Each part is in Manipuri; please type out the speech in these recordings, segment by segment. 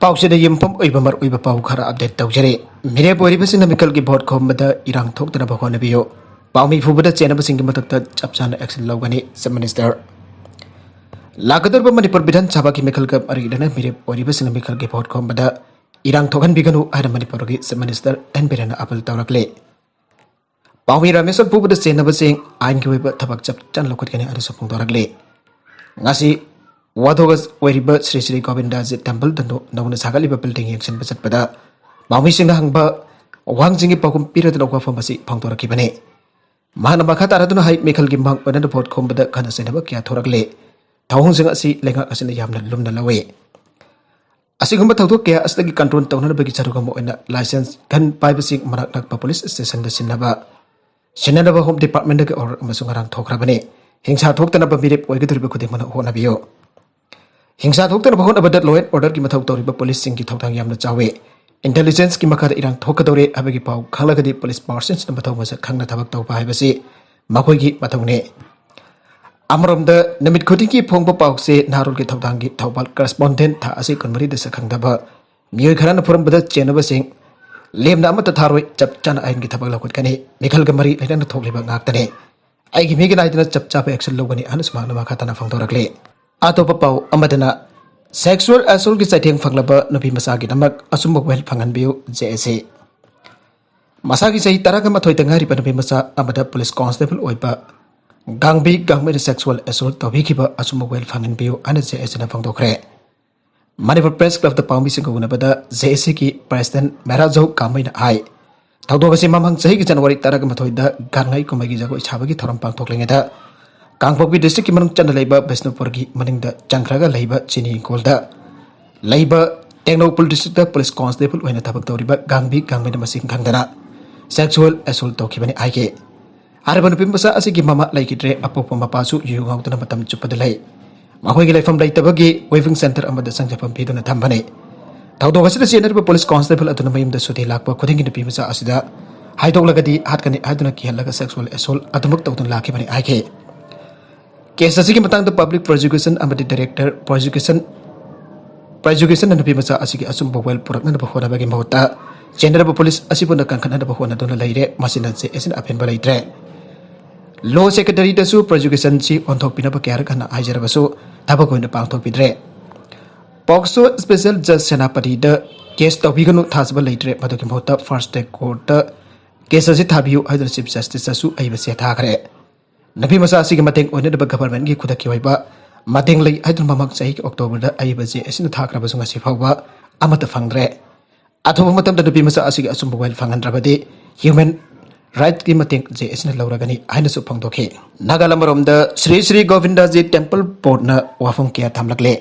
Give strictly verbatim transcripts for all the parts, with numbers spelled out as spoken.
ꯄꯥꯎꯁꯤꯗ ꯌꯨꯝꯐꯝ ꯑꯣꯏꯕ ꯃꯔꯨꯑꯣꯏꯕ ꯄꯥꯎ ꯈꯔ ꯑꯞꯗꯦꯠ ꯇꯧꯖꯔꯤ꯫ ꯃꯤꯔꯦꯞ ꯑꯣꯏꯔꯤꯕꯁꯤꯡꯅ ꯃꯤꯈꯜꯒꯤ ꯚꯣꯠ ꯈꯣꯝꯕꯗ ꯏꯔꯥꯡ ꯊꯣꯛꯇꯅꯕ ꯍꯣꯠꯅꯕꯤꯌꯨ꯫ ꯄꯥꯎꯃꯤ ꯐꯨꯕꯗ ꯆꯦꯟꯅꯕꯁꯤꯡꯒꯤ ꯃꯊꯛꯇ ꯆꯞ ꯆꯥꯅ ꯑꯦꯛꯁꯟ ꯂꯧꯒꯅꯤ, ꯆꯤꯐ ꯃꯤꯅꯤꯁꯇꯔ꯫ ꯂꯥꯛꯀꯗꯧꯔꯤꯕ ꯃꯅꯤꯄꯨꯔ ꯕꯤꯙꯥꯟ ꯁꯚꯥꯒꯤ ꯃꯤꯈꯜꯒ ꯃꯔꯤ ꯂꯩꯅꯅ ꯃꯤꯔꯦꯞ ꯑꯣꯏꯔꯤꯕꯁꯤꯡꯅ ꯃꯤꯈꯜꯒꯤ ꯚꯣꯠ ꯈꯣꯝꯕꯗ ꯏꯔꯥꯡ ꯊꯣꯛꯍꯟꯕꯤꯒꯅꯨ ꯍꯥꯏꯅ ꯃꯅꯤꯄꯨꯔꯒꯤ ꯆꯤꯐ ꯃꯤꯅꯤꯁꯇꯔ ꯑꯦꯟ ꯕꯤꯔꯦꯟꯅ ꯑꯥꯄꯤꯜ ꯇꯧꯔꯛꯂꯤ꯫ ꯄꯥꯎꯃꯤ ꯔꯥꯃꯦꯁ꯭ꯋꯔ ꯐꯨꯕꯗ ꯆꯦꯟꯅꯕꯁꯤꯡ ꯑꯥꯏꯟꯒꯤ ꯑꯣꯏꯕ ꯊꯕꯛ ꯆꯞ ꯆꯥꯅ ꯂꯧꯈꯠꯀꯅꯤ ꯍꯥꯏꯅꯁꯨ ꯐꯣꯡꯗꯣꯔꯛꯂꯤ꯫ ꯉꯁꯤ ꯋꯥꯊꯣꯛ ꯑꯣꯏꯔꯤꯕ ꯁ꯭ꯔꯤ ꯁ꯭ꯔꯤ ꯒꯣꯕꯤꯟꯗꯖꯤ ꯇꯦꯝꯄꯜꯗ ꯅꯧꯅ ꯁꯥꯒꯠꯂꯤꯕ ꯕꯤꯜꯗꯤꯡ ꯌꯦꯡꯁꯤꯟꯕ ꯆꯠꯄꯗ ꯄꯥꯎꯃꯤꯁꯤꯡꯅ ꯍꯪꯕ ꯋꯥꯍꯪꯁꯤꯡꯒꯤ ꯄꯥꯎꯈꯨꯝ ꯄꯤꯔꯗꯨꯅ ꯋꯥꯐꯝ ꯑꯁꯤ ꯐꯣꯡꯗꯣꯔꯛꯈꯤꯕꯅꯤ꯫ ꯃꯍꯥꯛꯅ ꯃꯈꯥ ꯇꯥꯔꯗꯨꯅ ꯍꯥꯏ, ꯃꯤꯈꯜꯒꯤ ꯃꯥꯡ ꯑꯣꯏꯅꯅ ꯚꯣꯠ ꯈꯣꯝꯕꯗ ꯈꯠꯅ ꯆꯩꯅꯕ ꯀꯌꯥ ꯊꯣꯔꯛꯂꯦ꯫ ꯊꯧꯑꯣꯡꯁꯤꯡ ꯑꯁꯤ ꯂꯩꯉꯥꯛ ꯑꯁꯤꯅ ꯌꯥꯝꯅ ꯂꯨꯝꯅ ꯂꯧꯏ꯫ ꯑꯁꯤꯒꯨꯝꯕ ꯊꯧꯗꯣꯛ ꯀꯌꯥ ꯑꯁꯤꯗꯒꯤ ꯀꯟꯇ꯭ꯔꯣꯜ ꯇꯧꯅꯅꯕꯒꯤ ꯁꯔꯨꯛ ꯑꯃ ꯑꯣꯏꯅ ꯂꯥꯏꯁꯦꯟꯁ ꯒꯟ ꯄꯥꯏꯕꯁꯤꯡ ꯃꯅꯥꯛ ꯅꯛꯄ ꯄꯨꯂꯤꯁ ꯁ꯭ꯇꯦꯁꯟꯗ ꯁꯤꯟꯅꯕ, ꯁꯤꯟꯅꯅꯕ ꯍꯣꯝ ꯗꯤꯄꯥꯔꯠꯃꯦꯟꯗꯒꯤ ꯑꯣꯔꯗꯔ ꯑꯃꯁꯨ ꯉꯔꯥꯡ ꯊꯣꯛꯈ꯭ꯔꯕꯅꯤ꯫ ꯍꯤꯡꯁꯥ ꯊꯣꯛꯇꯅꯕ ꯃꯤꯔꯦꯞ ꯑꯣꯏꯒꯗꯧꯔꯤꯕ ꯈꯨꯗꯤꯡꯃꯛꯅ ꯍꯣꯠꯅꯕꯤꯌꯨ꯫ ꯍꯤꯡꯁꯥ ꯊꯣꯛꯇꯅꯕ ꯍꯣꯠꯅꯕꯗ ꯂꯣ ꯑꯦꯟ ꯑꯣꯔꯗꯔꯒꯤ ꯃꯊꯧ ꯇꯧꯔꯤꯕ ꯄꯨꯂꯤꯁꯁꯤꯡꯒꯤ ꯊꯧꯗꯥꯡ ꯌꯥꯝꯅ ꯆꯥꯎꯏ꯫ ꯏꯟꯇꯦꯂꯤꯖꯦꯟꯁꯀꯤ ꯃꯈꯥꯗ ꯏꯔꯥꯡ ꯊꯣꯛꯀꯗꯧꯔꯦ ꯍꯥꯏꯕꯒꯤ ꯄꯥꯎ ꯈꯪꯂꯒꯗꯤ ꯄꯨꯂꯤꯁ ꯄꯥꯔꯁꯟꯁꯤꯅ ꯃꯊꯧ ꯃꯁꯛ ꯈꯪꯅ ꯊꯕꯛ ꯇꯧꯕ ꯍꯥꯏꯕꯁꯤ ꯃꯈꯣꯏꯒꯤ ꯃꯊꯧꯅꯤ꯫ ꯑꯃꯔꯣꯝꯗ ꯅꯨꯃꯤꯠ ꯈꯨꯗꯤꯡꯒꯤ ꯐꯣꯡꯕ ꯄꯥꯎꯁꯦ ꯅꯍꯥꯔꯣꯜꯒꯤ ꯊꯧꯗꯥꯡꯒꯤ ꯊꯧꯕꯥꯜ ꯀꯔꯦꯁꯄꯣꯟꯗꯦꯟ ꯊꯥ ꯑꯁꯤ ꯀꯨꯟꯃꯔꯤꯗ ꯁꯛꯈꯪꯗꯕ ꯃꯤꯑꯣꯏ ꯈꯔꯅ ꯐꯨꯔꯝꯕꯗ ꯆꯦꯟꯅꯕꯁꯤꯡ ꯂꯦꯝꯅ ꯑꯃꯠꯇ ꯊꯥꯔꯣꯏ, ꯆꯞ ꯆꯥꯅ ꯑꯥꯏꯟꯒꯤ ꯊꯕꯛ ꯂꯧꯈꯠꯀꯅꯤ꯫ ꯃꯤꯈꯜꯒ ꯃꯔꯤ ꯂꯩꯅꯅ ꯊꯣꯛꯂꯤꯕ ꯉꯥꯛꯇꯅꯤ꯫ ꯑꯩꯒꯤ ꯃꯤꯒꯤ ꯅꯥꯏꯗꯅ ꯆꯞ ꯆꯥꯕ ꯑꯦꯛꯁꯟ ꯂꯧꯒꯅꯤ ꯍꯥꯏꯅꯁꯨ ꯃꯍꯥꯛꯅ ꯃꯈꯥ ꯇꯥꯅ ꯐꯣꯡꯗꯣꯔꯛꯂꯤ꯫ ꯑꯇꯣꯞꯄ ꯄꯥꯎ ꯑꯃꯗꯅ, ꯁꯦꯛꯁꯨꯑꯦꯜ ꯑꯦꯁꯣꯜꯒꯤ ꯆꯩꯊꯦꯡ ꯐꯪꯂꯕ ꯅꯨꯄꯤ ꯃꯆꯥꯒꯤꯗꯃꯛ ꯑꯆꯨꯝꯕ ꯋꯥꯌꯦꯜ ꯐꯪꯍꯟꯕꯤꯌꯨ, ꯖꯦ ꯑꯦ ꯁꯤ꯫ ꯃꯁꯥꯒꯤ ꯆꯍꯤ ꯇꯔꯥꯒ ꯃꯥꯊꯣꯏꯗ ꯉꯥꯏꯔꯤꯕ ꯅꯨꯄꯤ ꯃꯆꯥ ꯑꯃꯗ ꯄꯨꯂꯤꯁ ꯀꯣꯟꯁꯇꯦꯕꯜ ꯑꯣꯏꯕ ꯒꯥꯡꯕꯤ ꯒꯥꯡꯃꯩꯅ ꯁꯦꯛꯁꯨꯑꯦꯜ ꯑꯦꯁꯣꯜ ꯇꯧꯕꯤꯈꯤꯕ ꯑꯆꯨꯝꯕ ꯋꯥꯌꯦꯜ ꯐꯪꯍꯟꯕꯤꯌꯨ ꯍꯥꯏꯅ ꯖꯦ ꯑꯦ ꯁꯤꯅ ꯐꯣꯡꯗꯣꯛꯈ꯭ꯔꯦ꯫ ꯃꯅꯤꯄꯨꯔ ꯄ꯭ꯔꯦꯁ ꯀ꯭ꯂꯕꯇ ꯄꯥꯎꯃꯤꯁꯤꯡꯒ ꯎꯅꯕꯗ ꯖꯦ ꯑꯦ ꯁꯤꯒꯤ ꯄ꯭ꯔꯦꯁꯤꯗꯦꯟꯠ ꯃꯦꯔꯥꯖꯧ ꯀꯥꯃꯩꯅ ꯍꯥꯏ, ꯊꯧꯗꯣꯛ ꯑꯁꯤ ꯃꯃꯥꯡ ꯆꯍꯤꯒꯤ ꯖꯅꯋꯥꯔꯤ ꯇꯔꯥꯒ ꯃꯥꯊꯣꯏꯗ ꯒꯥꯡꯉꯩ ꯀꯨꯝꯍꯩꯒꯤ ꯖꯒꯣꯏ ꯁꯥꯕꯒꯤ ꯊꯧꯔꯝ ꯄꯥꯡꯊꯣꯛꯂꯤꯉꯩꯗ ꯀꯥꯡꯄꯣꯛꯄꯤ ꯗꯤꯁꯇ꯭ꯔꯤꯛꯀꯤ ꯃꯅꯨꯡ ꯆꯟꯅ ꯂꯩꯕ ꯕꯤꯁꯅꯨꯄꯨꯔꯒꯤ ꯃꯅꯤꯡꯗ ꯆꯪꯈ꯭ꯔꯒ ꯂꯩꯕ ꯆꯤꯅꯤ ꯏꯪꯈꯣꯜꯗ ꯂꯩꯕ ꯇꯦꯡꯅꯧꯄꯜ ꯗꯤꯁꯇ꯭ꯔꯤꯛꯇ ꯄꯨꯂꯤꯁ ꯀꯣꯟꯁꯇꯦꯕꯜ ꯑꯣꯏꯅ ꯊꯕꯛ ꯇꯧꯔꯤꯕ ꯒꯥꯡꯕꯤ ꯒꯥꯡꯃꯩꯅ ꯃꯁꯤꯡ ꯈꯪꯗꯅ ꯁꯦꯛꯁꯨꯑꯦꯜ ꯑꯦꯁꯣꯜ ꯇꯧꯈꯤꯕꯅꯤ ꯍꯥꯏꯈꯤ꯫ ꯍꯥꯏꯔꯤꯕ ꯅꯨꯄꯤ ꯃꯆꯥ ꯑꯁꯤꯒꯤ ꯃꯃꯥ ꯂꯩꯈꯤꯗ꯭ꯔꯦ꯫ ꯑꯄꯣꯛꯄ ꯃꯄꯥꯁꯨ ꯌꯨ ꯉꯥꯎꯗꯨꯅ ꯃꯇꯝ ꯆꯨꯞꯄꯗ ꯂꯩ꯫ ꯃꯈꯣꯏꯒꯤ ꯂꯩꯐꯝ ꯂꯩꯇꯕꯒꯤ ꯋꯦꯕꯤꯡ ꯁꯦꯟꯇꯔ ꯑꯃꯗ ꯆꯪꯖꯐꯝ ꯄꯤꯗꯨꯅ ꯊꯝꯕꯅꯤ꯫ ꯊꯧꯗꯣꯛ ꯑꯁꯤꯗ ꯆꯦꯟꯅꯔꯤꯕ ꯄꯨꯂꯤꯁ ꯀꯣꯟꯁꯇꯦꯕꯜ ꯑꯗꯨꯅ ꯃꯌꯨꯝꯗ ꯁꯨꯇꯤ ꯂꯥꯛꯄ ꯈꯨꯗꯤꯡꯒꯤ ꯅꯨꯄꯤ ꯃꯆꯥ ꯑꯁꯤꯗ ꯍꯥꯏꯗꯣꯛꯂꯒꯗꯤ ꯍꯥꯠꯀꯅꯤ ꯍꯥꯏꯗꯨꯅ ꯀꯤꯍꯜꯂꯒ ꯁꯦꯛꯁꯨꯑꯦꯜ ꯑꯦꯁꯣꯜ ꯑꯗꯨꯃꯛ ꯇꯧꯗꯨꯅ ꯂꯥꯛꯈꯤꯕꯅꯤ ꯍꯥꯏꯈꯤ꯫ ꯀꯦꯁ ꯑꯁꯤꯒꯤ ꯃꯇꯥꯡꯗ ꯄꯕ꯭ꯂꯤꯛ ꯄ꯭ꯔꯣꯁꯤꯀ꯭ꯌꯨꯁꯟ ꯑꯃꯗꯤ ꯗꯥꯏꯔꯦꯛꯇꯔ ꯄ꯭ꯔꯣꯁꯤꯀ꯭ꯌꯨꯁꯟ ꯄ꯭ꯔꯣꯁꯤꯀ꯭ꯌꯨꯁꯟꯅ ꯅꯨꯄꯤ ꯃꯆꯥ ꯑꯁꯤꯒꯤ ꯑꯆꯨꯝꯕ ꯋꯦꯜ ꯄꯨꯔꯛꯅꯅꯕ ꯍꯣꯠꯅꯕꯒꯤ ꯃꯍꯨꯠꯇ ꯆꯦꯟꯅꯔꯕ ꯄꯨꯂꯤꯁ ꯑꯁꯤꯕꯨꯅ ꯀꯟꯈꯠꯅꯅꯕ ꯍꯣꯠꯅꯗꯨꯅ ꯂꯩꯔꯦ꯫ ꯃꯁꯤꯅ ꯖꯦ ꯑꯦꯁ ꯑꯦꯟ ꯑꯄꯦꯟꯕ ꯂꯩꯇ꯭ꯔꯦ꯫ ꯂꯣ ꯁꯦꯀ꯭ꯔꯦꯇꯔꯤꯗꯁꯨ ꯄ꯭ꯔꯣꯁꯤꯀ꯭ꯌꯨꯁꯟꯁꯤ ꯑꯣꯟꯊꯣꯛꯄꯤꯅꯕ ꯀꯌꯥꯔꯛ ꯍꯟꯅ ꯍꯥꯏꯖꯔꯕꯁꯨ ꯊꯕꯛ ꯑꯣꯏꯅ ꯄꯥꯡꯊꯣꯛꯄꯤꯗ꯭ꯔꯦ꯫ ꯄꯣꯛꯁꯣ ꯁ꯭ꯄꯦꯁꯦꯜ ꯖꯖ ꯁꯦꯅꯥꯄꯇꯤꯗ ꯀꯦꯁ ꯇꯧꯕꯤꯒꯅꯨ, ꯊꯥꯖꯕ ꯂꯩꯇ꯭ꯔꯦ꯫ ꯃꯗꯨꯒꯤ ꯃꯍꯨꯠꯇ ꯐꯥꯁꯠ ꯇ꯭ꯔꯦꯛ ꯀꯣꯔꯠꯇ ꯀꯦꯁ ꯑꯁꯤ ꯊꯥꯕꯤꯌꯨ ꯍꯥꯏꯗꯨꯅ ꯆꯤꯐ ꯖꯁꯇꯤꯁꯇꯁꯨ ꯑꯏꯕꯁꯦ ꯊꯥꯈ꯭ꯔꯦ꯫ ꯅꯨꯄꯤ ꯃꯆꯥ ꯑꯁꯤꯒꯤ ꯃꯇꯦꯡ ꯑꯣꯏꯅꯗꯕ ꯒꯚꯔꯟꯃꯦꯟꯠꯀꯤ ꯈꯨꯗꯛꯀꯤ ꯑꯣꯏꯕ ꯃꯇꯦꯡ ꯂꯩ ꯍꯥꯏꯗꯨꯅ ꯃꯃꯥꯡ ꯆꯍꯤꯒꯤ ꯑꯣꯛꯇꯣꯕꯔꯗ ꯑꯏꯕꯁꯦ ꯑꯁꯤꯅ ꯊꯥꯈ꯭ꯔꯕꯁꯨ ꯉꯁꯤ ꯐꯥꯎꯕ ꯑꯃꯠꯇ ꯐꯪꯗ꯭ꯔꯦ꯫ ꯑꯊꯨꯕ ꯃꯇꯝꯗ ꯅꯨꯄꯤ ꯃꯆꯥ ꯑꯁꯤꯒꯤ ꯑꯆꯨꯝꯕ ꯋꯦꯜ ꯐꯪꯍꯟꯗ꯭ꯔꯕꯗꯤ ꯍ꯭ꯌꯨꯃꯦꯟ ꯔꯥꯏꯠꯀꯤ ꯃꯇꯦꯡ ꯖꯦ ꯑꯦꯁ ꯑꯦꯟꯅ ꯂꯧꯔꯒꯅꯤ ꯍꯥꯏꯅꯁꯨ ꯐꯣꯡꯗꯣꯛꯈꯤ꯫ ꯅꯥꯒꯥꯂꯥꯟ ꯃꯔꯣꯝꯗ ꯁ꯭ꯔꯤ ꯁ꯭ꯔꯤ ꯒꯣꯕꯤꯟꯗꯖꯤ ꯇꯦꯝꯄꯜ ꯕꯣꯔꯗꯅ ꯋꯥꯐꯝ ꯀꯌꯥ ꯊꯝꯂꯛꯂꯦ꯫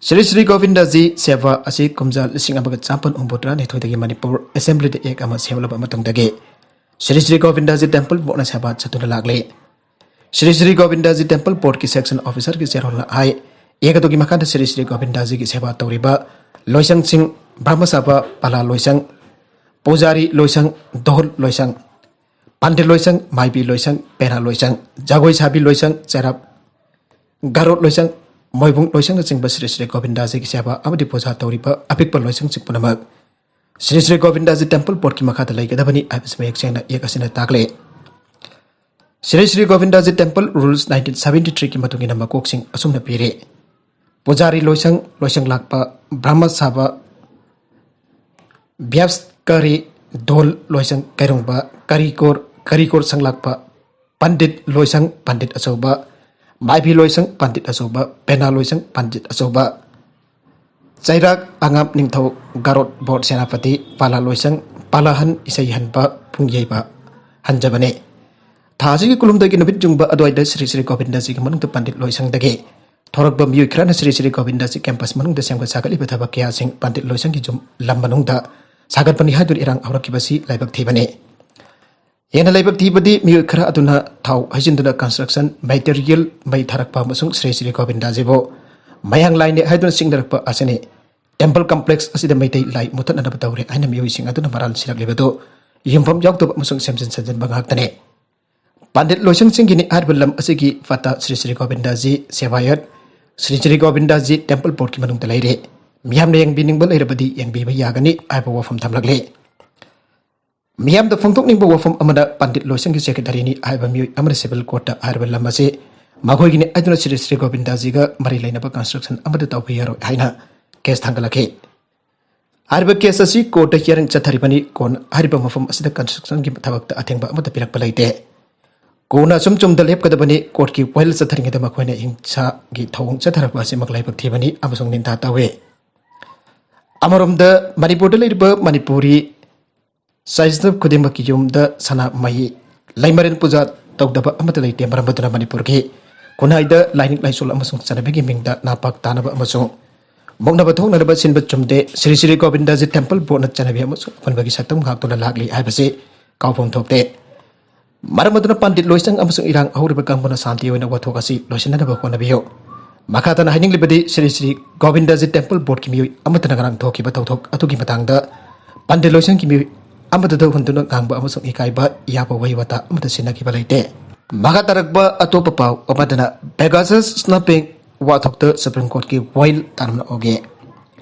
ꯁ꯭ꯔꯤ ꯁ꯭ꯔꯤ ꯒꯣꯕꯤꯟꯗꯖꯤ ꯁꯦꯕꯥ ꯑꯁꯤ ꯀꯨꯝꯖꯥ ꯂꯤꯁꯤꯡ ꯑꯃꯒ ꯆꯥꯃꯥꯄꯟ ꯍꯨꯝꯐꯨꯇꯔꯥꯅꯤꯊꯣꯏꯗꯒꯤ ꯃꯅꯤꯄꯨꯔ ꯑꯦꯁꯦꯝꯕ꯭ꯂꯤꯗ ꯑꯦꯛ ꯑꯃ ꯁꯦꯝꯂꯕ ꯃꯇꯨꯡꯗꯒꯤ ꯁ꯭ꯔꯤ ꯁ꯭ꯔꯤ ꯒꯣꯕꯤꯟꯗꯖꯤ ꯇꯦꯝꯄꯜ ꯕꯣꯔꯗꯅ ꯁꯦꯕꯥ ꯆꯠꯇꯨꯅ ꯂꯥꯛꯂꯤ꯫ ꯁ꯭ꯔꯤ ꯁ꯭ꯔꯤ ꯒꯣꯕꯤꯟꯗꯖꯤ ꯇꯦꯝꯄꯜ ꯕꯣꯔꯗꯀꯤ ꯁꯦꯛꯁꯟ ꯑꯣꯐꯤꯁꯔꯒꯤ ꯆꯦꯔꯣꯜꯅ ꯍꯥꯏ, ꯑꯦꯛ ꯑꯗꯨꯒꯤ ꯃꯈꯥꯗ ꯁ꯭ꯔꯤ ꯁ꯭ꯔꯤ ꯒꯣꯕꯤꯟꯗꯖꯤꯒꯤ ꯁꯦꯕꯥ ꯇꯧꯔꯤꯕ ꯂꯣꯏꯁꯪꯁꯤꯡ, ꯕ꯭ꯔꯍ꯭ꯃ ꯁꯥꯕ, ꯄꯂꯥ ꯂꯣꯏꯁꯪ, ꯄꯨꯖꯥꯔꯤ ꯂꯣꯏꯁꯪ, ꯙꯣꯜ ꯂꯣꯏꯁꯪ, ꯄꯟꯗꯤꯠ ꯂꯣꯏꯁꯪ, ꯃꯥꯏꯕꯤ ꯂꯣꯏꯁꯪ, ꯄꯦꯅꯥ ꯂꯣꯏꯁꯪ, ꯖꯒꯣꯏ ꯁꯥꯕꯤ ꯂꯣꯏꯁꯪ, ꯆꯩꯔꯥꯞ ꯒꯥꯔꯣꯠ ꯂꯣꯏꯁꯪ, ꯃꯣꯏꯕꯨꯡ ꯂꯣꯏꯁꯪꯅꯆꯤꯡꯕ ꯁ꯭ꯔꯤ ꯁ꯭ꯔꯤ ꯒꯣꯕꯤꯟꯗꯥꯖꯤꯒꯤ ꯁꯦꯕꯥ ꯑꯃꯗꯤ ꯄꯨꯖꯥ ꯇꯧꯔꯤꯕ ꯑꯄꯤꯛꯄ ꯂꯣꯏꯁꯪꯁꯤꯡ ꯄꯨꯝꯅꯃꯛ ꯁ꯭ꯔꯤ ꯁ꯭ꯔꯤ ꯒꯣꯕꯤꯟꯗꯥꯖꯤ ꯇꯦꯝꯄꯜ ꯕꯣꯔꯗꯀꯤ ꯃꯈꯥꯗ ꯂꯩꯒꯗꯕꯅꯤ ꯍꯥꯏꯕꯁꯤ ꯃꯌꯦꯛ ꯁꯦꯡꯅ ꯑꯦꯛ ꯑꯁꯤꯅ ꯇꯥꯛꯂꯦ꯫ Shri Shri Govindaji temple rules nineteen seventy ꯊ꯭ꯔꯤꯒꯤ ꯃꯇꯨꯡ ꯏꯟꯅ ꯃꯀꯣꯛꯁꯤꯡ ꯑꯁꯨꯝꯅ ꯄꯤꯔꯤ: ꯄꯨꯖꯥꯔꯤ ꯂꯣꯏꯁꯪ, ꯂꯣꯏꯁꯪ ꯂꯥꯛꯄ, ꯕ꯭ꯔꯍ꯭ꯃ ꯁꯥꯕ, ꯕ꯭ꯌꯥꯁ ꯀꯔꯤ, ꯙꯣꯜ ꯂꯣꯏꯁꯪ ꯀꯩꯔꯨꯡꯕ, ꯀꯔꯤꯀꯣꯔ, ꯀꯔꯤꯀꯣꯔ ꯁꯪꯂꯥꯛꯄ, ꯄꯟꯗꯤꯠ ꯂꯣꯏꯁꯪ, ꯄꯟꯗꯤꯠ ꯑꯆꯧꯕ, ꯃꯥꯏꯕꯤ ꯂꯣꯏꯁꯪ, ꯄꯟꯗꯤꯠ ꯑꯆꯧꯕ, ꯄꯦꯅꯥ ꯂꯣꯏꯁꯪ, ꯄꯟꯗꯤꯠ ꯑꯆꯧꯕ, ꯆꯩꯔꯥꯛ ꯑꯉꯥꯝ ꯅꯤꯡꯊꯧ, ꯒꯥꯔꯣꯠ ꯕꯣꯔꯗ ꯁꯦꯅꯥꯄꯇꯤ, ꯄꯥꯂꯥ ꯂꯣꯏꯁꯪ, ꯄꯥꯂꯥꯍꯟ, ꯏꯁꯩ ꯍꯟꯕ, ꯄꯨꯡ ꯌꯩꯕ ꯍꯟꯖꯕꯅꯤ꯫ ꯊꯥ ꯑꯁꯤꯒꯤ ꯀꯨꯟꯍꯨꯝꯗꯣꯏꯒꯤ ꯅꯨꯃꯤꯠ ꯌꯨꯡꯕ ꯑꯗꯨꯋꯥꯏꯗ ꯁ꯭ꯔꯤ ꯁ꯭ꯔꯤ ꯒꯣꯕꯤꯟꯗꯖꯤꯒꯤ ꯃꯅꯨꯡꯗ ꯄꯟꯗꯤꯠ ꯂꯣꯏꯁꯪꯗꯒꯤ ꯊꯣꯔꯛꯄ ꯃꯤꯑꯣꯏ ꯈꯔꯅ ꯁ꯭ꯔꯤ ꯁ꯭ꯔꯤ ꯒꯣꯕꯤꯟꯗꯖꯤ ꯀꯦꯝꯄꯁ ꯃꯅꯨꯡꯗ ꯁꯦꯝꯒꯠ ꯁꯥꯒꯠꯂꯤꯕ ꯊꯕꯛ ꯀꯌꯥꯁꯤꯡ ꯄꯟꯗꯤꯠ ꯂꯣꯏꯁꯪꯒꯤ ꯌꯨꯝ ꯂꯝ ꯃꯅꯨꯡꯗ ꯁꯥꯒꯠꯄꯅꯤ ꯍꯥꯏꯗꯨꯅ ꯏꯔꯥꯡ ꯍꯧꯔꯛꯈꯤꯕꯁꯤ ꯂꯥꯏꯕꯛ ꯊꯤꯕꯅꯤ꯫ ꯍꯦꯟꯅ ꯂꯥꯏꯕꯛ ꯊꯤꯕꯗꯤ ꯃꯤꯑꯣꯏ ꯈꯔ ꯑꯗꯨꯅ ꯊꯥꯎ ꯍꯩꯖꯤꯟꯗꯨꯅ ꯀꯟꯁꯇ꯭ꯔꯛꯁꯟ ꯃꯦꯇꯔꯤꯌꯦꯜ ꯃꯩ ꯊꯥꯔꯛꯄ ꯑꯃꯁꯨꯡ ꯁ꯭ꯔꯤ ꯁ꯭ꯔꯤ ꯒꯣꯕꯤꯟꯗꯥꯖꯤꯕꯨ ꯃꯌꯥꯡ ꯂꯥꯏꯅꯦ ꯍꯥꯏꯗꯨꯅ ꯆꯤꯡꯅꯔꯛꯄ ꯑꯁꯤꯅꯤ꯫ ꯇꯦꯝꯄꯜ ꯀꯝꯄ꯭ꯂꯦꯛꯁ ꯑꯁꯤꯗ ꯃꯩꯇꯩ ꯂꯥꯏ ꯃꯨꯊꯠꯅꯅꯕ ꯇꯧꯔꯦ ꯍꯥꯏꯅ ꯃꯤꯑꯣꯏꯁꯤꯡ ꯑꯗꯨꯅ ꯃꯔꯥꯜ ꯁꯤꯔꯛꯂꯤꯕꯗꯨ ꯌꯨꯝꯐꯝ ꯌꯥꯎꯗꯕ ꯑꯃꯁꯨꯡ ꯁꯦꯝꯖꯤꯟ ꯁꯥꯖꯤꯟꯕ ꯉꯥꯛꯇꯅꯤ꯫ ꯄꯟꯗꯤꯠ ꯂꯣꯏꯁꯪꯁꯤꯡꯒꯤꯅꯤ ꯍꯥꯏꯔꯤꯕ ꯂꯝ ꯑꯁꯤꯒꯤ ꯐꯠꯇ ꯁ꯭ꯔꯤ ꯁ꯭ꯔꯤ ꯒꯣꯕꯤꯟꯗꯥꯖꯤ ꯁꯦꯕꯥꯌꯠ ꯁ꯭ꯔꯤ ꯁ꯭ꯔꯤ ꯒꯣꯕꯤꯟꯗꯖꯤ ꯇꯦꯝꯄꯜ ꯕꯣꯔꯗꯀꯤ ꯃꯅꯨꯡꯗ ꯂꯩꯔꯦ꯫ ꯃꯤꯌꯥꯝꯅ ꯌꯦꯡꯕꯤꯅꯤꯡꯕ ꯂꯩꯔꯕꯗꯤ ꯌꯦꯡꯕꯤꯕ ꯌꯥꯒꯅꯤ ꯍꯥꯏꯕ ꯋꯥꯐꯝ ꯊꯝꯂꯛꯂꯦ꯫ ꯃꯤꯌꯥꯝꯗ ꯐꯣꯡꯗꯣꯛꯅꯤꯡꯕ ꯋꯥꯐꯝ ꯑꯃꯅ, ꯄꯟꯗꯤꯠ ꯂꯣꯏꯁꯪꯒꯤ ꯁꯦꯀ꯭ꯔꯦꯇꯔꯤꯅꯤ ꯍꯥꯏꯕ ꯃꯤꯑꯣꯏ ꯑꯃꯅ ꯁꯤꯚꯤꯜ ꯀꯣꯔꯠꯇ ꯍꯥꯏꯔꯤꯕ ꯂꯝ ꯑꯁꯤ ꯃꯈꯣꯏꯒꯤꯅꯤ ꯍꯥꯏꯗꯨꯅ ꯁ꯭ꯔꯤ ꯁ꯭ꯔꯤ ꯒꯣꯕꯤꯟꯗꯖꯤꯒ ꯃꯔꯤ ꯂꯩꯅꯕ ꯀꯟꯁꯇ꯭ꯔꯛꯁꯟ ꯑꯃꯠꯇ ꯇꯧꯕ ꯌꯥꯔꯣꯏ ꯍꯥꯏꯅ ꯀꯦꯁ ꯊꯥꯡꯒꯠꯂꯛꯈꯤ꯫ ꯍꯥꯏꯔꯤꯕ ꯀꯦꯁ ꯑꯁꯤ ꯀꯣꯔꯠꯇ ꯍꯤꯌꯥꯔꯤꯡ ꯆꯠꯊꯔꯤꯕꯅꯤ꯫ ꯀꯣꯟꯅ ꯍꯥꯏꯔꯤꯕ ꯃꯐꯝ ꯑꯁꯤꯗ ꯀꯟꯁꯇ꯭ꯔꯛꯁꯟꯒꯤ ꯊꯕꯛꯇ ꯑꯊꯤꯡꯕ ꯑꯃꯠꯇ ꯄꯤꯔꯛꯄ ꯂꯩꯇꯦ꯫ ꯀꯣꯟꯅ ꯑꯁꯨꯝ ꯆꯨꯝꯗ ꯂꯦꯞꯀꯗꯕꯅꯤ꯫ ꯀꯣꯔꯠꯀꯤ ꯋꯥꯌꯦꯜ ꯆꯠꯊꯔꯤꯉꯩꯗ ꯃꯈꯣꯏꯅ ꯍꯤꯡꯁꯥꯒꯤ ꯊꯧꯑꯣꯡ ꯆꯠꯊꯔꯛꯄ ꯑꯁꯤꯃꯛ ꯂꯥꯏꯕꯛ ꯊꯤꯕꯅꯤ ꯑꯃꯁꯨꯡ ꯅꯤꯟꯗꯥ ꯇꯧꯏ꯫ ꯑꯃꯔꯣꯝꯗ, ꯃꯅꯤꯄꯨꯔꯗ ꯂꯩꯔꯤꯕ ꯃꯅꯤꯄꯨꯔꯤ ꯆꯥꯏꯁꯅꯕ ꯈꯨꯗꯤꯡꯃꯛꯀꯤ ꯌꯨꯝꯗ ꯁꯅꯥ ꯃꯍꯤ, ꯂꯩꯃꯔꯦꯟ ꯄꯨꯖꯥ ꯇꯧꯗꯕ ꯑꯃꯠꯇ ꯂꯩꯇꯦ꯫ ꯃꯔꯝ ꯑꯗꯨꯅ ꯃꯅꯤꯄꯨꯔꯒꯤ ꯈꯨꯟꯅꯥꯏꯗ ꯂꯥꯏꯅꯤꯡ ꯂꯥꯏꯁꯣꯜ ꯑꯃꯁꯨꯡ ꯆꯠꯅꯕꯤꯒꯤ ꯃꯤꯡꯗ ꯅꯥꯄꯥꯛ ꯇꯥꯅꯕ ꯑꯃꯁꯨꯡ ꯃꯨꯛꯅꯕ ꯊꯣꯛꯅꯅꯕ ꯁꯤꯟꯕ ꯆꯨꯝꯗꯦ꯫ ꯁ꯭ꯔꯤ ꯁ꯭ꯔꯤ ꯒꯣꯕꯤꯟꯗꯖꯤ ꯇꯦꯝꯄꯜ ꯕꯣꯔꯗꯅ ꯆꯠꯅꯕꯤ ꯑꯃꯁꯨꯡ ꯑꯄꯨꯟꯕꯒꯤ ꯁꯛꯇꯝ ꯉꯥꯛꯇꯨꯅ ꯂꯥꯛꯂꯤ ꯍꯥꯏꯕꯁꯤ ꯀꯥꯎꯐꯝ ꯊꯣꯛꯇꯦ꯫ ꯃꯔꯝ ꯑꯗꯨꯅ ꯄꯟꯗꯤꯠ ꯂꯣꯏꯁꯪ ꯑꯃꯁꯨꯡ ꯏꯔꯥꯡ ꯍꯧꯔꯤꯕ ꯀꯥꯡꯕꯨꯅ ꯁꯥꯟꯇꯤ ꯑꯣꯏꯅ ꯋꯥꯊꯣꯛ ꯑꯁꯤ ꯂꯣꯏꯁꯤꯟꯅꯅꯕ ꯍꯣꯠꯅꯕꯤꯌꯨ꯫ ꯃꯈꯥ ꯇꯥꯅ ꯍꯥꯏꯅꯤꯡꯂꯤꯕꯗꯤ, ꯁ꯭ꯔꯤ ꯁ꯭ꯔꯤ ꯒꯣꯕꯤꯟꯗꯖꯤ ꯇꯦꯝꯄꯜ ꯕꯣꯔꯗꯀꯤ ꯃꯤꯑꯣꯏ ꯑꯃꯠꯇꯅ ꯉꯔꯥꯡ ꯊꯣꯛꯈꯤꯕ ꯊꯧꯗꯣꯛ ꯑꯗꯨꯒꯤ ꯃꯇꯥꯡꯗ ꯄꯟꯗꯤꯠ ꯂꯣꯏꯁꯪꯒꯤ ꯃꯤꯑꯣꯏ ꯑꯃꯠꯇꯗ ꯍꯨꯟꯗꯨꯅ ꯉꯥꯡꯕ ꯑꯃꯁꯨꯡ ꯏꯀꯥꯏꯕ ꯌꯥꯕ ꯋꯥꯍꯩ ꯋꯥꯇꯥ ꯑꯃꯠꯇ ꯁꯤꯖꯤꯟꯅꯈꯤꯕ ꯂꯩꯇꯦ꯫ ꯃꯈꯥ ꯇꯥꯔꯛꯄ ꯑꯇꯣꯞꯄ ꯄꯥꯎ ꯑꯃꯗꯅ, ꯄꯦꯒꯥꯁꯁ ꯁ꯭ꯅꯥꯄꯤꯡ ꯋꯥꯊꯣꯛꯇ ꯁꯨꯄ꯭ꯔꯤꯝ ꯀꯣꯔꯠꯀꯤ ꯋꯥꯌꯦꯜ ꯇꯥꯔꯝꯂꯛꯑꯣꯒꯦ꯫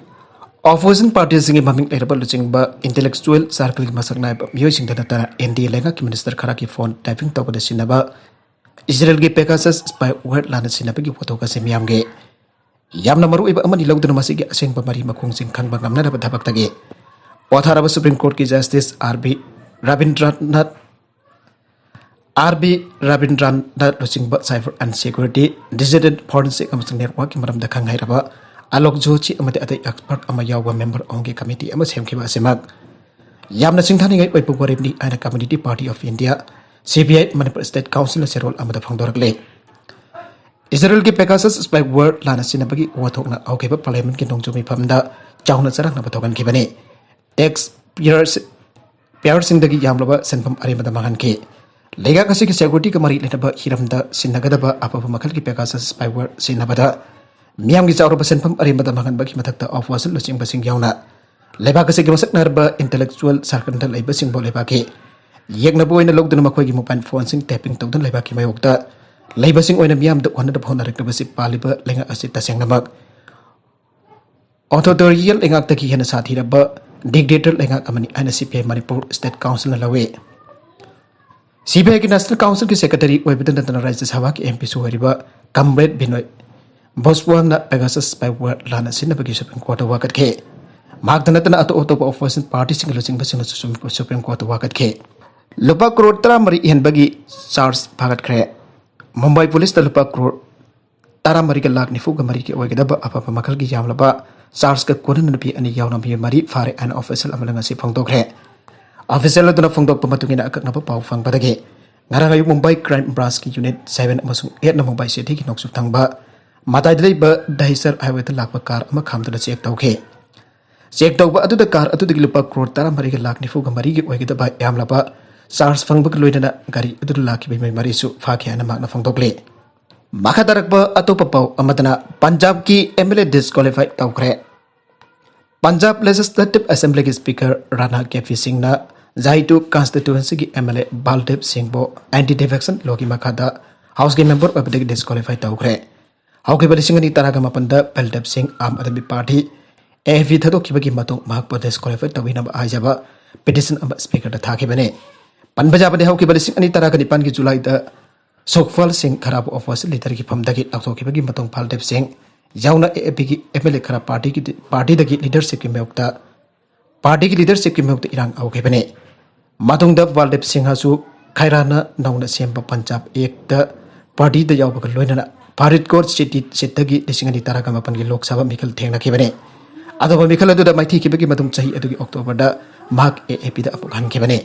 ꯑꯣꯄꯣꯖꯤꯁꯟ ꯄꯥꯔꯇꯤꯁꯤꯡꯒꯤ ꯃꯃꯤꯡ ꯂꯩꯔꯕ ꯂꯨꯆꯤꯡꯕ ꯏꯟꯇꯦꯂꯦꯛꯆꯨꯑꯦꯜ ꯁꯥꯔꯀꯜꯒꯤ ꯃꯁꯛ ꯅꯥꯏꯕ ꯃꯤꯑꯣꯏꯁꯤꯡꯗ ꯅꯠꯇꯅ ꯑꯦꯟ ꯗꯤ ꯑꯦ ꯂꯩꯉꯥꯛꯀꯤ ꯃꯤꯅꯤꯁꯇꯔ ꯈꯔꯒꯤ ꯐꯣꯟ ꯇꯦꯄꯤꯡ ꯇꯧꯕꯗ ꯁꯤꯖꯤꯟꯅꯕ ꯏꯖꯔꯦꯜꯒꯤ ꯄꯦꯒꯥꯁꯁ ꯁ꯭ꯄꯥꯏꯋꯦꯌꯔ ꯂꯥꯟꯅ ꯁꯤꯖꯤꯟꯅꯕꯒꯤ ꯋꯥꯊꯣꯛ ꯑꯁꯤ ꯃꯤꯌꯥꯝꯒꯤ ꯌꯥꯝꯅ ꯃꯔꯨꯑꯣꯏꯕ ꯑꯃꯅꯤ ꯂꯧꯗꯨꯅ ꯃꯁꯤꯒꯤ ꯑꯁꯦꯡꯕ ꯃꯔꯤ ꯃꯈꯣꯡꯁꯤꯡ ꯈꯪꯕ ꯉꯝꯅꯅꯕ ꯊꯕꯛꯇꯒꯤ ꯄꯣꯊꯥꯔꯕ ꯁꯨꯄ꯭ꯔꯤꯝ ꯀꯣꯔꯠꯀꯤ justice R B Rabindranath R B Rabindranath ꯂꯨꯆꯤꯡꯕ cyber and security, digital forensic ꯑꯃꯁꯨꯡ networkꯀꯤ ꯃꯔꯝꯗ ꯈꯪ ꯍꯩꯔꯕ ꯑꯂꯣꯛ ꯖꯣꯁꯤ ꯑꯃꯗꯤ ꯑꯇꯩ expert ꯑꯃ ꯌꯥꯎꯕ member ꯑꯍꯨꯝꯒꯤ committee ꯑꯃ ꯁꯦꯝꯈꯤꯕ ꯑꯁꯤꯃꯛ ꯌꯥꯝꯅ ꯁꯤꯡꯊꯥꯅꯤꯡꯉꯥꯏ ꯑꯣꯏꯕ ꯋꯥꯔꯦꯞꯅꯤ ꯍꯥꯏꯅ Communist Party of India, C P I, Manipur State Councilꯅ ꯆꯦꯔꯣꯜ ꯑꯃꯗ ꯐꯣꯡꯗꯣꯔꯛꯂꯤ꯫ ꯏꯖꯔꯦꯜꯒꯤ ꯄꯦꯒꯥꯁꯁ ꯁ꯭ꯄꯥꯏꯋꯦꯌꯔ ꯂꯥꯟꯅ ꯁꯤꯖꯤꯟꯅꯕꯒꯤ ꯋꯥꯊꯣꯛꯅ ꯍꯧꯈꯤꯕ parliamentꯀꯤ ꯅꯣꯡꯖꯨ ꯃꯤꯐꯝꯗ ꯆꯥꯎꯅ ꯆꯔꯥꯡꯅꯕ ꯊꯣꯛꯍꯟꯈꯤꯕꯅꯤ꯫ Tax payers ꯄꯦꯌꯔꯁꯤꯡꯗꯒꯤ ꯌꯥꯝꯂꯕ ꯁꯦꯟꯐꯝ ꯑꯔꯦꯝꯕꯗ ꯃꯥꯡꯍꯟꯈꯤ꯫ ꯂꯩꯉꯥꯛ ꯑꯁꯤꯒꯤ securityꯒ ꯃꯔꯤ ꯂꯩꯅꯕ ꯍꯤꯔꯝꯗ ꯁꯤꯖꯤꯟꯅꯒꯗꯕ ꯑꯐꯕ ꯃꯈꯜꯒꯤ ꯄꯦꯒꯥꯁꯁ ꯁ꯭ꯄꯥꯏꯋꯦꯌꯔ ꯁꯤꯖꯤꯟꯅꯕꯗ ꯃꯤꯌꯥꯝꯒꯤ ꯆꯥꯎꯔꯕ ꯁꯦꯟꯐꯝ ꯑꯔꯦꯝꯕꯗ ꯃꯥꯡꯍꯟꯕꯒꯤ ꯃꯊꯛꯇ ꯑꯣꯄꯣꯖꯤꯁꯟ ꯂꯨꯆꯤꯡꯕꯁꯤꯡ ꯌꯥꯎꯅ ꯂꯩꯕꯥꯛ ꯑꯁꯤꯒꯤ ꯃꯁꯛ ꯅꯥꯏꯔꯕ ꯏꯟꯇꯦꯂꯦꯛꯆꯨꯑꯦꯜ ꯁꯥꯔꯀꯜꯗ ꯂꯩꯕꯁꯤꯡꯕꯨ ꯂꯩꯕꯥꯛꯀꯤ ꯌꯦꯛꯅꯕ ꯑꯣꯏꯅ ꯂꯧꯗꯨꯅ ꯃꯈꯣꯏꯒꯤ mobile phoneꯁꯤꯡ tapping ꯇꯧꯗꯨꯅ ꯂꯩꯕꯥꯛꯀꯤ ꯃꯥꯌꯣꯛꯇ ꯂꯩꯕꯁꯤꯡ ꯑꯣꯏꯅ ꯃꯤꯌꯥꯝꯗ ꯍꯣꯠꯅꯗꯕ ꯍꯣꯠꯅꯔꯛꯇꯕꯁꯤ ꯄꯥꯜꯂꯤꯕ ꯂꯩꯉꯥꯛ ꯑꯁꯤ ꯇꯁꯦꯡꯅꯃꯛ ꯑꯣꯊꯣꯔꯤꯇꯦꯔꯤꯌꯟ ꯂꯩꯉꯥꯛꯇꯒꯤ ꯍꯦꯟꯅ ꯁꯥꯊꯤꯔꯕ ꯗꯤꯛꯇꯦꯇꯔ ꯂꯩꯉꯥꯛ ꯑꯃꯅꯤ ꯍꯥꯏꯅ ꯁꯤ ꯄꯤ ꯑꯥꯏ ꯃꯅꯤꯄꯨꯔ ꯁ꯭ꯇꯦꯠ ꯀꯥꯎꯟꯁꯤꯜꯅ ꯂꯧꯏ꯫ ꯁꯤ ꯄꯤ ꯑꯥꯏꯒꯤ ꯅꯦꯁꯅꯦꯜ ꯀꯥꯎꯟꯁꯤꯜꯒꯤ ꯁꯦꯀ꯭ꯔꯦꯇꯔꯤ ꯑꯣꯏꯕꯇ ꯅꯠꯇꯅ ꯔꯥꯖ꯭ꯌ ꯁꯚꯥꯒꯤ ꯑꯦꯝ ꯄꯤꯁꯨ ꯑꯣꯏꯔꯤꯕ ꯀꯝꯔꯦꯗ ꯕꯤꯅꯣꯏ ꯕꯣꯁꯋꯥꯜꯅ ꯄꯦꯒꯥꯁꯁ ꯁ꯭ꯄꯥꯏꯋꯦꯌꯔ ꯂꯥꯟꯅ ꯁꯤꯖꯤꯟꯅꯕꯒꯤ ꯁꯨꯄ꯭ꯔꯤꯝ ꯀꯣꯔꯠꯇ ꯋꯥꯀꯠꯈꯤ꯫ ꯃꯍꯥꯛꯇ ꯅꯠꯇꯅ ꯑꯇꯣꯞ ꯑꯇꯣꯞꯄ ꯑꯣꯄꯣꯖꯤꯁꯟ ꯄꯥꯔꯇꯤꯁꯤꯡꯒꯤ ꯂꯨꯆꯤꯡꯕꯁꯤꯡꯅꯁꯨ ꯁꯨꯄ꯭ꯔꯤꯝ ꯀꯣꯔꯠꯇ ꯋꯥꯀꯠꯈꯤ꯫ ꯂꯨꯄꯥ ꯀ꯭ꯔꯣꯔ ꯇꯔꯥꯃꯔꯤ ꯍꯦꯟꯕꯒꯤ ꯆꯥꯔꯖ ꯐꯥꯒꯠꯈ꯭ꯔꯦ꯫ ꯃꯨꯝꯕꯥꯏ ꯄꯨꯂꯤꯁꯇ ꯂꯨꯄꯥ ꯀ꯭ꯔꯣꯔ ꯇꯔꯥꯃꯔꯤꯒ ꯂꯥꯈ ꯅꯤꯐꯨꯒ ꯃꯔꯤꯒꯤ ꯑꯣꯏꯒꯗꯕ ꯑꯐꯕ ꯃꯈꯜꯒꯤ ꯌꯥꯝꯂꯕ ꯆꯥꯔꯖꯀ ꯀꯣꯟꯅꯅ ꯅꯨꯄꯤ ꯑꯅꯤ ꯌꯥꯎꯅ ꯃꯤꯑꯣꯏ ꯃꯔꯤ ꯐꯥꯔꯦ ꯍꯥꯏꯅ ꯑꯣꯐꯤꯁꯤꯌꯦꯜ ꯑꯃꯅ ꯉꯁꯤ ꯐꯣꯡꯗꯣꯛꯈ꯭ꯔꯦ꯫ ꯑꯣꯐꯤꯁꯤꯌꯦꯜ ꯑꯗꯨꯅ ꯐꯣꯡꯗꯣꯛꯄ ꯃꯇꯨꯡ ꯏꯟꯅ ꯑꯀꯛꯅꯕ ꯄꯥꯎ ꯐꯪꯕꯗꯒꯤ ꯉꯔꯥꯡ ꯑꯌꯨꯛ ꯃꯨꯝꯕꯥꯏ ꯀ꯭ꯔꯥꯏꯝ ꯕ꯭ꯔꯥꯟꯁꯀꯤ ꯌꯨꯅꯤꯠ ꯁꯚꯦꯟ ꯑꯃꯁꯨꯡ ꯑꯩꯠꯅ ꯃꯨꯝꯕꯥꯏ ꯁꯤꯇꯤꯒꯤ ꯅꯣꯡꯆꯨꯞ ꯊꯪꯕ ꯃꯇꯥꯏꯗ ꯂꯩꯕ ꯗꯍꯤꯁꯔ ꯍꯥꯏꯋꯦꯗ ꯂꯥꯛꯄ ꯀꯥꯔ ꯑꯃ ꯈꯥꯝꯗꯨꯅ ꯆꯦꯛ ꯇꯧꯈꯤ꯫ ꯆꯦꯛ ꯇꯧꯕ ꯑꯗꯨꯗ ꯀꯥꯔ ꯑꯗꯨꯗꯒꯤ ꯂꯨꯄꯥ ꯀ꯭ꯔꯣꯔ ꯇꯔꯥꯃꯔꯤꯒ ꯂꯥꯈ ꯅꯤꯐꯨꯒ ꯃꯔꯤꯒꯤ ꯑꯣꯏꯒꯗꯕ ꯌꯥꯝꯂꯕ ꯆꯥꯔꯖ ꯐꯪꯕꯒ ꯂꯣꯏꯅꯅ ꯒꯥꯔꯤ ꯑꯗꯨꯗ ꯂꯥꯛꯈꯤꯕ ꯃꯤꯑꯣꯏ ꯃꯔꯤꯁꯨ ꯐꯥꯈꯤ ꯍꯥꯏꯅ ꯃꯍꯥꯛꯅ ꯐꯣꯡꯗꯣꯛꯂꯤ꯫ ꯃꯈꯥ ꯇꯥꯔꯛꯄ ꯑꯇꯣꯞꯄ ꯄꯥꯎ ꯑꯃꯗꯅ ꯄꯟꯖꯥꯕꯀꯤ ꯑꯦꯝ ꯑꯦꯜ ꯑꯦ ꯗꯤꯁꯀ꯭ꯋꯥꯂꯤꯐꯥꯏ ꯇꯧꯈ꯭ꯔꯦ꯫ ꯄꯟꯖꯥꯕ ꯂꯦꯖꯤꯁꯂꯦꯇꯤꯚ ꯑꯦꯁꯦꯝꯕ꯭ꯂꯤꯒꯤ ꯁ꯭ꯄꯤꯀꯔ ꯔꯥꯅꯥ ꯀꯦ ꯄꯤ ꯁꯤꯡꯅ ꯖꯥꯏꯇꯨ ꯀꯟꯁꯇꯤꯇ꯭ꯋꯦꯟꯁꯤꯒꯤ M L A ꯕꯥꯜꯗꯦꯕ ꯁꯤꯡꯕꯨ anti defection ꯂꯣꯒꯤ ꯃꯈꯥꯗ ꯍꯥꯎꯁꯀꯤ ꯃꯦꯝꯕꯔ ꯑꯣꯏꯕꯗꯒꯤ ꯗꯤꯁꯀ꯭ꯋꯥꯂꯤꯐꯥꯏ ꯇꯧꯈ꯭ꯔꯦ꯫ ꯍꯧꯈꯤꯕ ꯂꯤꯁꯤꯡ ꯑꯅꯤ ꯇꯔꯥꯒ ꯃꯥꯄꯟꯗ ꯕꯥꯜꯗꯦꯕ ꯁꯤꯡ ꯑꯥꯝ ꯑꯥꯗꯃꯤ ꯄꯥꯔꯇꯤ, ꯑꯦ ꯑꯦ ꯄꯤ, ꯊꯥꯗꯣꯛꯈꯤꯕꯒꯤ ꯃꯇꯨꯡ ꯃꯍꯥꯛꯄꯨ ꯗꯤꯁꯀ꯭ꯋꯥꯂꯤꯐꯥꯏ ꯇꯧꯕꯤꯅꯕ ꯍꯥꯏꯖꯕ ꯄꯤꯇꯤꯁꯟ ꯑꯃ ꯁ꯭ꯄꯤꯀꯔꯗ ꯊꯥꯈꯤꯕꯅꯤ꯫ ꯄꯟꯕ ꯌꯥꯕꯗꯤ, ꯍꯧꯈꯤꯕ ꯂꯤꯁꯤꯡ ꯑꯅꯤ ꯇꯔꯥꯒ ꯅꯤꯄꯥꯟꯒꯤ ꯖꯨꯂꯥꯏꯗ ꯁꯨꯈꯄꯥꯜ ꯁꯤꯡ ꯈꯔꯥꯕꯨ ꯑꯣꯄꯣꯖꯤꯁꯟ ꯂꯤꯗꯔꯒꯤ ꯐꯝꯗꯒꯤ ꯂꯧꯊꯣꯛꯈꯤꯕꯒꯤ ꯃꯇꯨꯡ ꯕꯥꯜꯗꯦꯕ ꯁꯤꯡ ꯌꯥꯎꯅ ꯑꯦ ꯑꯦ ꯄꯤꯒꯤ ꯑꯦꯝ ꯑꯦꯜ ꯑꯦ ꯈꯔ ꯄꯥꯔꯇꯤꯒꯤ, ꯄꯥꯔꯇꯤꯗꯒꯤ ꯂꯤꯗꯔꯁꯤꯞꯀꯤ ꯃꯥꯌꯣꯛꯇ, ꯄꯥꯔꯇꯤꯒꯤ ꯂꯤꯗꯔꯁꯤꯞꯀꯤ ꯃꯥꯌꯣꯛꯇ ꯏꯔꯥꯡ ꯍꯧꯈꯤꯕꯅꯤ꯫ ꯃꯇꯨꯡꯗ ꯕꯥꯜꯗꯦꯕ ꯁꯤꯡꯍꯁꯨ ꯈꯩꯔꯥꯅ ꯅꯧꯅ ꯁꯦꯝꯕ ꯄꯟꯖꯥꯕ ꯑꯦꯛꯇ ꯄꯥꯔꯇꯤꯗ ꯌꯥꯎꯕꯒ ꯂꯣꯏꯅꯅ ꯐꯔꯤꯗꯀꯣꯠ ꯁꯤꯇꯤ ꯁꯤꯠꯇꯒꯤ ꯂꯤꯁꯤꯡ ꯑꯅꯤ ꯇꯔꯥꯒ ꯃꯥꯄꯟꯒꯤ ꯂꯣꯛ ꯁꯚꯥ ꯃꯤꯈꯜ ꯊꯦꯡꯅꯈꯤꯕꯅꯤ꯫ ꯑꯗꯨꯕꯨ ꯃꯤꯈꯜ ꯑꯗꯨꯗ ꯃꯥꯏꯊꯤꯈꯤꯕꯒꯤ ꯃꯇꯨꯡ ꯆꯍꯤ ꯑꯗꯨꯒꯤ ꯑꯣꯛꯇꯣꯕꯔꯗ ꯃꯍꯥꯛ ꯑꯦ ꯑꯦ ꯄꯤꯗ ꯑꯃꯨꯛ ꯍꯟꯈꯤꯕꯅꯤ꯫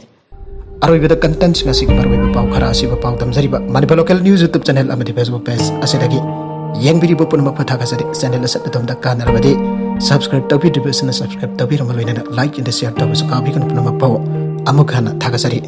ꯑꯔꯣꯏꯕꯗ ꯀꯟꯇꯦꯟꯠꯁꯤꯡ ꯑꯁꯤꯒꯤ ꯃꯔꯨꯑꯣꯏꯕ ꯄꯥꯎ ꯈꯔ ꯑꯁꯤꯕꯨ ꯄꯥꯎ ꯇꯝꯖꯔꯤꯕ Manipur local news YouTube channel ꯑꯃꯗꯤ ꯐꯦꯁꯕꯨꯛ ꯄꯦꯖ ꯑꯁꯤꯗꯒꯤ ꯌꯦꯡꯕꯤꯔꯤꯕ ꯄꯨꯝꯅꯃꯛꯄꯨ ꯊꯥꯒꯠꯆꯔꯤ꯫ ꯆꯦꯅꯦꯜ ꯑꯁꯤ ꯑꯗꯣꯝꯗ ꯀꯥꯟꯅꯔꯕꯗꯤ ꯁꯕꯁꯀ꯭ꯔꯥꯏꯕ ꯇꯧꯕꯤꯗ꯭ꯔꯤꯕꯁꯤꯡꯅ ꯁꯕꯁꯀ꯭ꯔꯥꯏꯕ ꯇꯧꯕꯤꯔꯝꯕ ꯂꯣꯏꯅꯅ ꯂꯥꯏꯛ ꯑꯦꯟ ꯁꯤꯌꯔ ꯇꯧꯕꯁꯨ ꯀꯥꯎꯕꯤꯒꯅꯨ꯫ ꯄꯨꯝꯅꯃꯛꯄꯨ ꯑꯃꯨꯛ ꯍꯟꯅ ꯊꯥꯒꯠꯆꯔꯤ꯫